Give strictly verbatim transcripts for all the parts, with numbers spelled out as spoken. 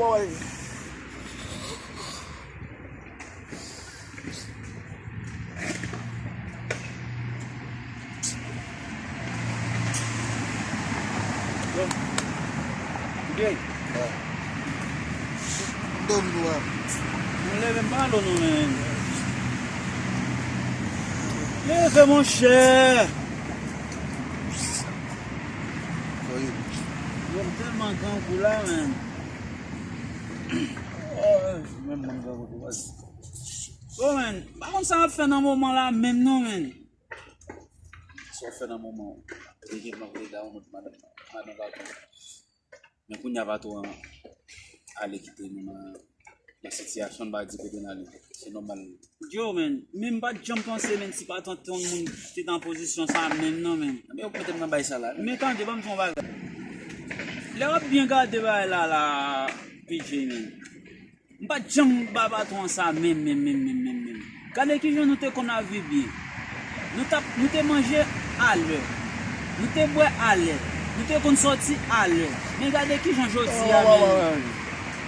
Boy. Yo. Jay. Dòmi dwa. Mwen leve m pa lo nou, men. Leve, monchè. Yo, m tèlman grangou la, men. Oh, menm mwen grangou tou, vas-y. Bon, men, m pa konn sa m ap fè nan moman la menm non, men. Sa w fè nan moman w? Te gen plan pou te da yon lòt madanm, madanm patwon. Men kounye a patwon an ale kite nou nan, nan sitiyasyon n pa di kote n ale. Se nòmal. Yo, men, men m pa t janm panse, men si patwon te yon moun te nan pozisyon sa menm non, men. Men yo mete m nan bay sa la. Men tande, ban m di w yon bagay. Lè w ap byen gade bagay la, la, P J, men. M pa t janm ba patwon an sa menm, menm, menm, menm, menm, menm. Gade kijan nou te konn ap viv byen. Nou t ap, nou te manje alè. Nou te bwè alè. Nou te konn sòti alè. Men gade kijan jodi a, men.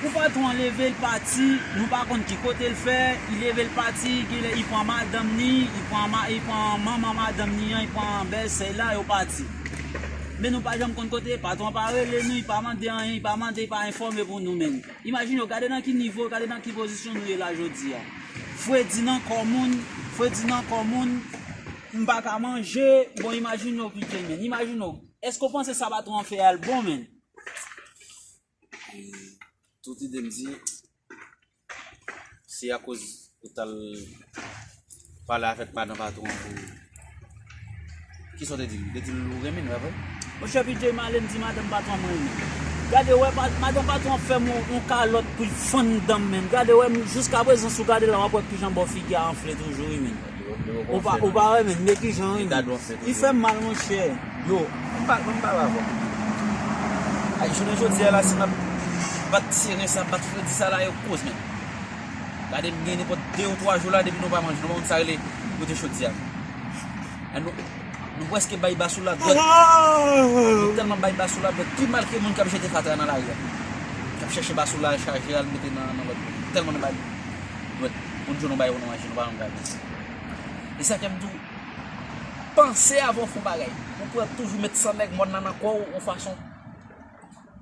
Pou patwon an leve l pati, nou pa konn ki kote l fè, li leve l pati, genlè li pran madanm ni, li pran ma-, li pran manman madanm ni an, li pran bèlsè la, yo pati. Men nou pa janm konn kote, patwon pa rele nou, li pa mande anyen, li pa mande, li pa enfòme pou nou menm. Imajine w, gade nan ki nivo, gade nan ki pozisyon nou ye la jodi a. Fredi nan kò moun, fredi nan kò moun, m pa ka manje, bon, imajine w, P J, men, imajine w. Èske w panse sa patwon an fè a l bon, men? E tout ide m di, se akoz ou t al pale avèk madanm patwon an pou, kisa w te di l? Ou te di l ou renmen l, pa vre? Monchè, P J, m ale, m di madanm patwon an m renmen l. Gade, wè, pa-, madanm patwon an fè m yon, yon kalòt pou l fann dan m menm. Gade, wè, m, jiskaprezan, si w gade la, w ap wè kijan bò figi a anfle toujou, wi, men. Ou pa, ou pa wè, men, men kijan, wi, men. Li fè m mal, monchè. Yo, m pa, m pale avè w. Ay, jounen jodi a la, si m ap bat seren sa, bat fredi sa la, yo koz, men. Gade, m gen nenpòt de ou twa jou la, depi nou pa manje, nou pa konn sa rele goute chodyè. E nou, nou prèske bay basoula dwèt. Nou tèlman bay basoula dwèt, pi mal ke moun k ap jete fatra nan lari a. K ap chèche basoula, chaje al mete nan, nan lòt. Tèlman nou bay dwèt. Pou n jwenn nou bay ou nan manje, nou pa janm gade. E sa fè m di w, panse avan w fè yon bagay. Ou pral toujou met san nèg mòn nan nan kò w yon fason.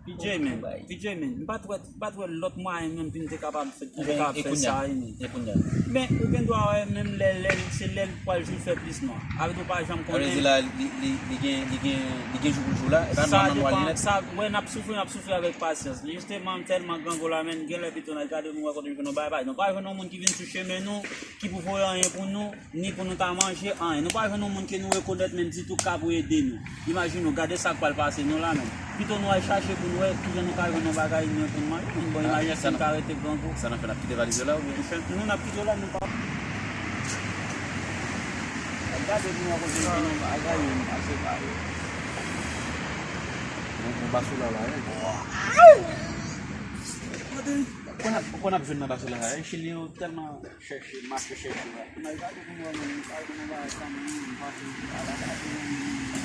P J, men, P J, men, m pa t wè, m pa t wè lòt mwayen menm pou m te kapab fè, pou m te kapab fè sa, wi, men. E kounye a? Men ou gen dwa wè menm lè, lè, se lè l pral jou fè plis nwa. Avèk nou pa janm konnen. Sa vle di la, li, li, li gen, li gen, li gen jou pou l jou la, e pa nwa nan nwa li nèt. Sa, wè, n ap soufri, n ap soufri avèk pasyans. Jisteman, m tèlman grangou la, men, genlè pito n al gade pou n wè kote n jwenn yon bagay. Nou pa jwenn yon moun ki vin sou chemen nou, ki pou voye anyen pou nou, ni pou nou ta manje, anyen. Nou pa jwenn yon moun ke nou rekonèt menm ditou k ap ede nou. Imajine w, gade sa k pral pase nou la menm. Pito nou al chache pou nou wè kijan nou ka jwenn yon bagay nou pou nou manje. Bon, imajine si n ka rete grangou. Sa n ap fè, n ap kite valiz yo la oubyen? Nou fè, nou, n ap kite yo la, nou pa. N ap gade pou nou wè kote nou jwenn yon bagay nou mache pa yo. Bon, bon, basoula la, wi. Kote? Ou konn ap, ou konn ap jwenn nan basoula sa, e Chili yo tèlman chèche, mache chèche la. Mwen gade pou mwen menm, m pa konn bagay sa menm, m pa konn bagay sa menm.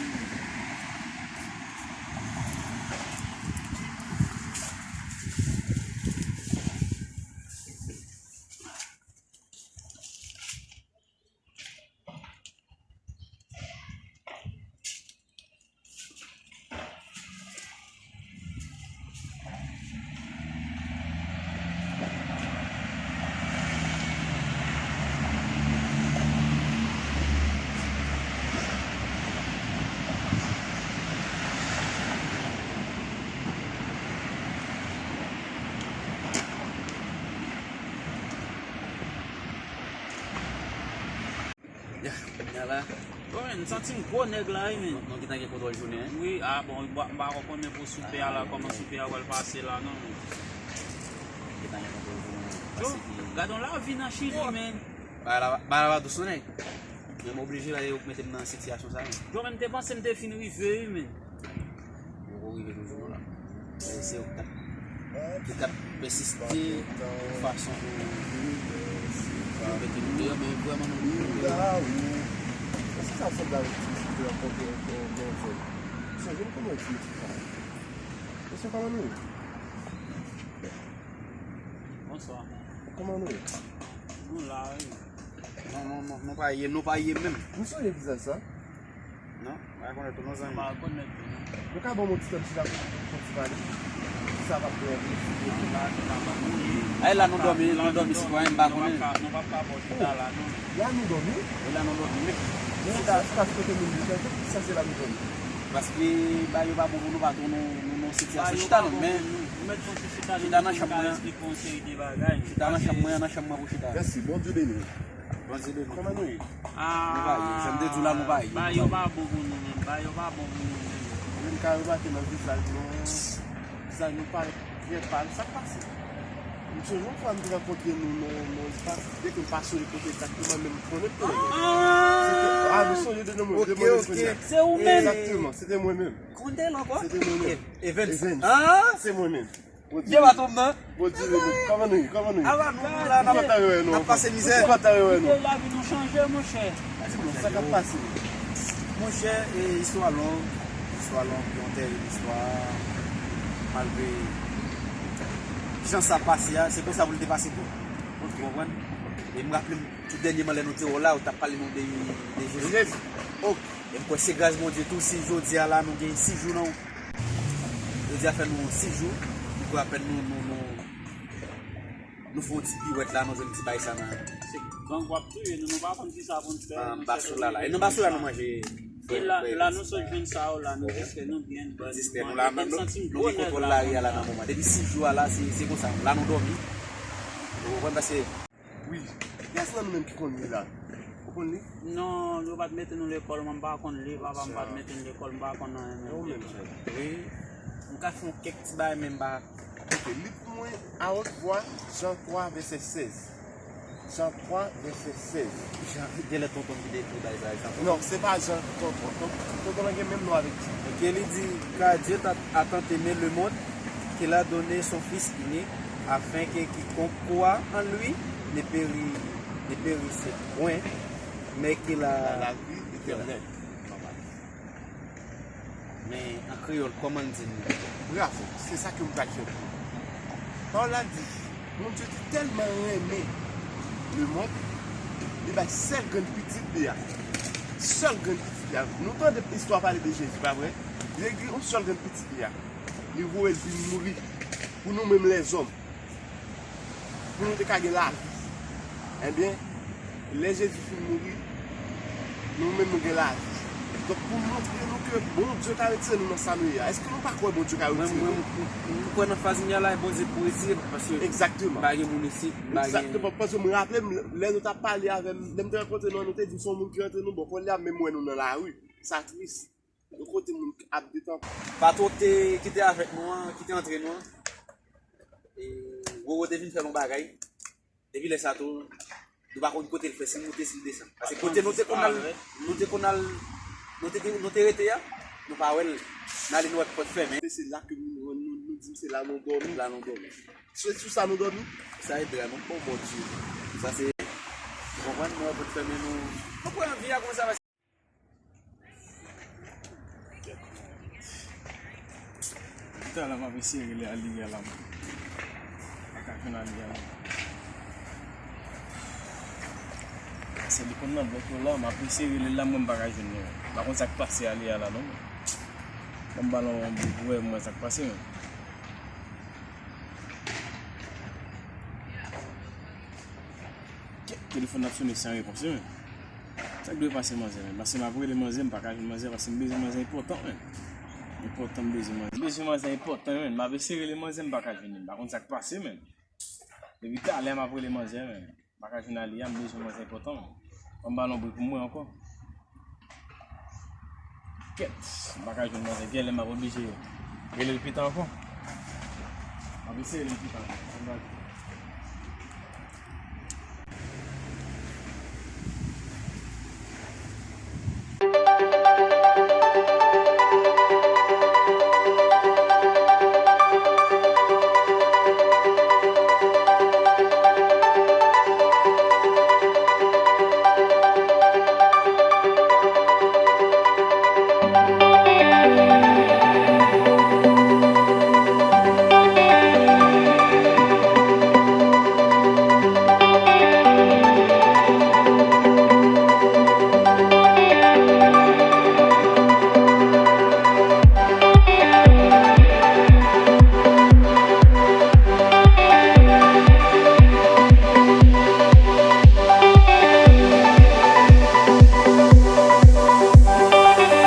Ya, kounye a la. Bon, men, m santi m gwo nèg la, wi, men. Nou, nou gentan gen kontwòl jounen, en? Wi, a, bon, m pa, m pa konprann, men pou soupe a la, kòman soupe a pral pase la, non, men. Gentan gen kontwòl jounen, en. Yo, gade yon lavi nan Chili, men. Bagay la, bagay la pa dous, non, nèg. Men m oblije la, yo mete m nan sitiyasyon sa, men. Yo, men, m te panse m te fin rive, wi, men. Poko rive toujou non la. E se yo k t ap, ki t ap pèsiste yon fason pou yo mete nou deyò, men vrèman nou mete nou deyò. Èske sa fèt la, ti mesye, te rankontre yon, yon, yon jèn? Sonje m kòman ti mesye sa. Mesye kòman nou ye? Bonswa. Kòman nou ye? Nou la, wi. Non, non, non, nou pa ye, nou pa ye menm. Nou sonje vizaj sa? Non, mwen pa rekonèt ou non, zanmi. Mwen pa rekonèt ou non. Nou ka ban m yon ti tan chita pou, pou ti pale? Sa p ap gen anpil. Non, la, nou pa, pa, pa. Ay, la nou dòmi, nou dòmi, sitwayen, m pa konnen. Nou p ap ka, nou p ap ka bò chita la, non. La nou dòmi? E la nou dòmi, wi. Men chita, chita se kote moun di, men ki sa se la nou dòmi? Paske ba yo pa bon pou nou, patwon, nou, nou, nou sitiyasyon. Chita non, men chita nan chanm mwen an. Chita nan chanm mwen an, nan chanm mwen pou chita. Mèsi, Bondye beni w. Bondye beni w. Kòman nou ye? Nou pa ye. Jan m te di w la, nou pa ye. Ba yo pa bon pou nou menm. Ba yo pa bon pou nou menm. Ou menm ka remake nan vizaj nou, vizaj nou parèt trè pal. Sa k pase? M sonje yon fwa m te rankontre nou nan, nan yon espas, byenke m pa sonje kote egzakteman, men m konnen kote l ye. Se te, a, nou sonje de non mwen, de mwen kounye a. Se ou menm. Egzakteman, se te mwen menm. Kòman te rele ankò? Se te mwen menm. Evens. Evens. Se mwen menm. Bondye beni. Bondye beni. Kòman nou ye? Kòman nou ye? Ala nou la, n ap, n ap pase mizè. Kontan rewè nou. Lavi nou chanje, monchè. Di m non, sa k ap pase? Monchè, e, istwa long, istwa long, yon tèrib istwa, malgre jan sa pase a, se konsa pou l te pase tou. Ou konprann? E m raple m, tou dènyèman, lè nou te wè w la, ou t ap pale nou de, de Jezi. Jezi. Ok. E m kwè se gras Bondye tou, si jodi a la, nou gen sis jou nan, jodi a fè nou sis jou, m kwè apèn nou, nou, nou, nou fè yon ti piwèt la, nou jwenn ti bay sa nan. Se gang w ap touye nou, nou pa konn kisa pou n fè. Nan Basoula la. E nan Basoula nou manje. E la, la nou sot jwenn sa yo la, nou di ke nou byen, nou la, nou, nou gen kontwòl lari a la nan moman. Depi sis jou a la, se, se konsa. La nou dòmi. Ou konprann, paske Wi. Kiyès nan nou menm ki konn li la? Ou konn li? Non, yo pa t mete nou lekòl, mwen m pa konn li, papa m pa t mete n lekòl, m pa konn anyen menm. E ou menm, chè? Wi. M ka fè yon kèk ti bagay, men m pa. Ok, li pou mwen, a haute voix, Jan twa, vèsè sèz. Jan twa, vèsè sèz. Jan, genlè tonton ki te ekri bagay sa, Jan twa. Non, se pa Jan, tonton. Tonton, tonton lan gen menm non avèk Jan. Ok, li di, car Dieu a, a tant aimé le monde, qu'il a donné son Fils unique, afin que quiconque croit en lui ne péri-, ne périsse point, mais qu'il a la vie éternelle. Men an kreyòl, kòman n di l? Bravo, se sa ke m pral fè pou ou. Pawòl la di, Bondye te tèlman renmen lemonn, li bay sèl grenn pitit li a. Sèl grenn pitit li a. Nou tande istwa pale de Jezi, pa vre? Li di yon sèl grenn pitit li a. Li voye l vin mouri pou nou menm lèzòm. Pou nou te ka gen lavi. Ebyen, lè Jezi fin mouri, nou menm nou gen lavi. Donk, pou montre nou ke Bondye ka retire nou nan sa nou ye a. Èske nou pa kwè Bondye ka retire nou? Mwen, mwen, m kwè nan faz m ye a la, Bondye pou retire m, paske m pa gen moun isit, m pa gen. Egzakteman. Paske m raple m, lè nou t ap pale avè m, lè m te rankontre nou an, nou te di m se yon moun ki rantre nou, bon, kounye a menm wè nou nan lari. Sa tris. Yon kote moun ap detan. Patwon ki te, ki te avèk nou an, ki te antre nou an, e, Roro te vin fè l yon bagay. Depi lè sa tou, nou pa konn kote l fè, si l moute, si l desann. Paske kote nou te konn al, nou te konn al, nou te, nou te rete a, nou pa wè l. N ale nou wè pòt fèmen. Se la ke nou, nou, nou di m se la nou dòmi. La nou dòmi. Se sou sa nou dòmi? Sa e drè nou. O Bondye. Sa se, ou konprann, nou wè pòt fèmen nou. Ou kwè anvi a konsa. Talè m ap eseye rele Aliya la, m pa ka jwenn Aliya non. Paske li konn nan blòk yo la, m ap eseye rele l la, mwen m pa ka jwenn li. M pa konn sa k pase Aliya la non. Ban m ba l yon bout pou wè mwen sa k pase menm. Kèt, telefòn nan ap sone san repons, wi, men. Sa k dwe pase manzè, men? Paske m ap rele manzè, m pa ka jwenn manzè, paske m bezwen manzè enpòtan, men. Enpòtan, m bezwen manzè. M bezwen manzè enpòtan, men. M ap eseye rele manzè, m pa ka jwenn li. M pa konn sa k pase, men. Depi talè, m ap rele manzè, men. M pa ka jwenn Aliya, m bezwen manzè enpòtan, men. Ban m ba l yon bri pou mwen ankò. Kèt, m pa ka jwenn manzè. Genlè m ap oblije rele l pita ankò. M ap eseye rele l pita ankò.